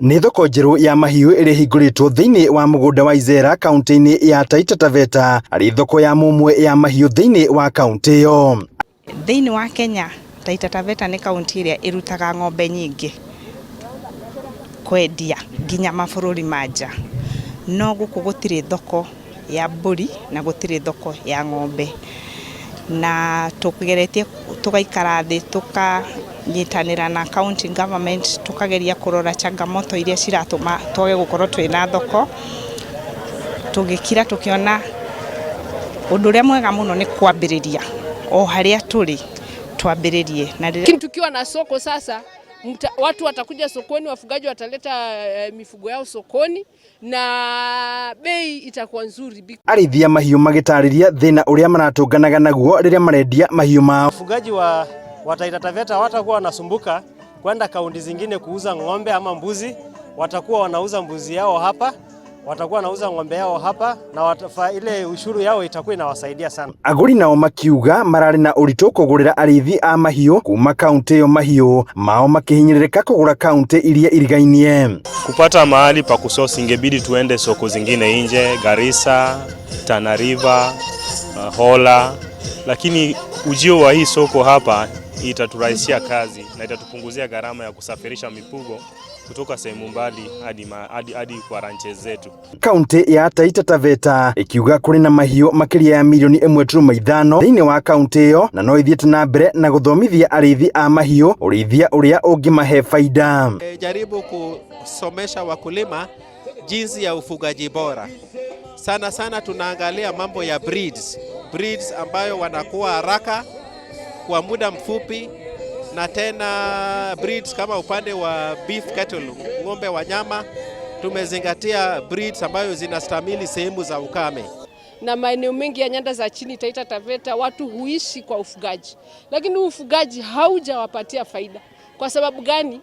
Nĩ thoko njerũ ya mahiũ ĩrĩa ĩhingũrĩtwo thĩinĩ wa mũgũnda wa Izera kaunti-inĩ ya Taita Taveta arĩ thoko ya mũmwe ya mahiũ thĩinĩ wa kaunti ĩyo. Thĩinĩ wa Kenya, Taita Taveta nĩ kaunti ĩrĩa ĩrutaga ng'ombe nyingĩ kwendia nginya mabũrũri ma nja. No gũkũ gũtirĩ thoko ya mbũri na gũtirĩ thoko ya ng'ombe. Na tũgeretie tũgaikara thĩ tũkanyitanĩra na county government tũkageria kũrora changamoto iria ciratũma twage gũkorwo twĩna thoko. Tũgĩkira tũkĩona ũndũ ũrĩa mwega mũno nĩ kwambĩrĩria o harĩa tũrĩ twambĩrĩrie. Na rĩrĩa Lakini tukiwa na soko sasa watu watakuja sokoni, wafugaji wataleta mifugo yao sokoni na bei itakuwa nzuri. Arĩithia mahiũ magĩtarĩria thĩna ũrĩa maratũnganaga naguo rĩrĩa marendia mahiũ mao. Wafugaji wa Taita Taveta watakuwa wanasumbuka kwenda kaunti zingine kuuza ng'ombe ama mbuzi, watakuwa wanauza mbuzi yao hapa, watakuwa wanauza ng'ombe yao hapa na ile ushuru yao itakuwa inawasaidia sana. Agũri nao makiuga mararĩ na ũritũ kũgũrĩra arĩithi a mahiũ kuma kaunti ĩyo mahiũ mao makĩhinyĩrĩrĩka kũgũra kaunti iria irigainie. Kupata mahali pa kusource ingebidi tuende soko zingine nje, Garissa, Tana River, Hola, lakini ujio wa hii soko hapa itaturahisishia kazi na itatupunguzia gharama ya kusafirisha mifugo kutoka sehemu mbali hadi kwa ranches zetu. Kaunti ya Taita Taveta ikiuga kũrĩ na mahiũ makĩria ya milioni 1.5 thĩinĩ wa kaunti ĩyo na no ithiĩte na mbere na gũthomithia arĩithi a mahiũ ũrĩithia ũrĩa ũngĩmahe baida. Jaribu kusomesha wakulima jinsi ya ufugaji bora. Sana sana tunaangalia mambo ya breeds, breeds ambayo wanakuwa haraka kwa muda mfupi, na tena breeds kama upande wa beef cattle, ng'ombe wa nyama, tumezingatia breeds ambayo zinastahimili sehemu za ukame. Na maeneo mengi ya nyanda za chini Taita Taveta watu huishi kwa ufugaji, lakini ufugaji haujawapatia faida. Kwa sababu gani?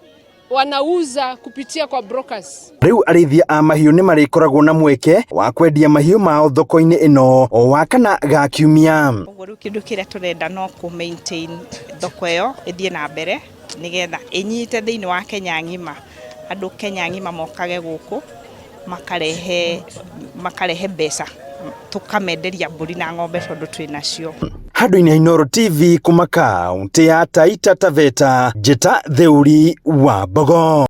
Wanauza kupitia kwa brokers. Rĩu arĩithia a mahiũ nĩ marĩkoragwo na mweke wa kwendia mahiũ mao thoko-inĩ ĩno o wakana ga kiumia. Ũguo rĩu kĩndũ kĩrĩa tũrenda no kũ maintain thoko ĩyo ĩthiĩ na mbere nĩgetha ĩnyite thĩinĩ wa Kenya ng'ima, andũ Kenya ng'ima mokage gũkũ makarehe mbeca tũkamenderia mbũri na ng'ombe tondũ twĩ nacio. Handũ-inĩ ha Inooro TV kuma kaunti ya Taita Taveta, Njĩta Theuri wa Mbogo.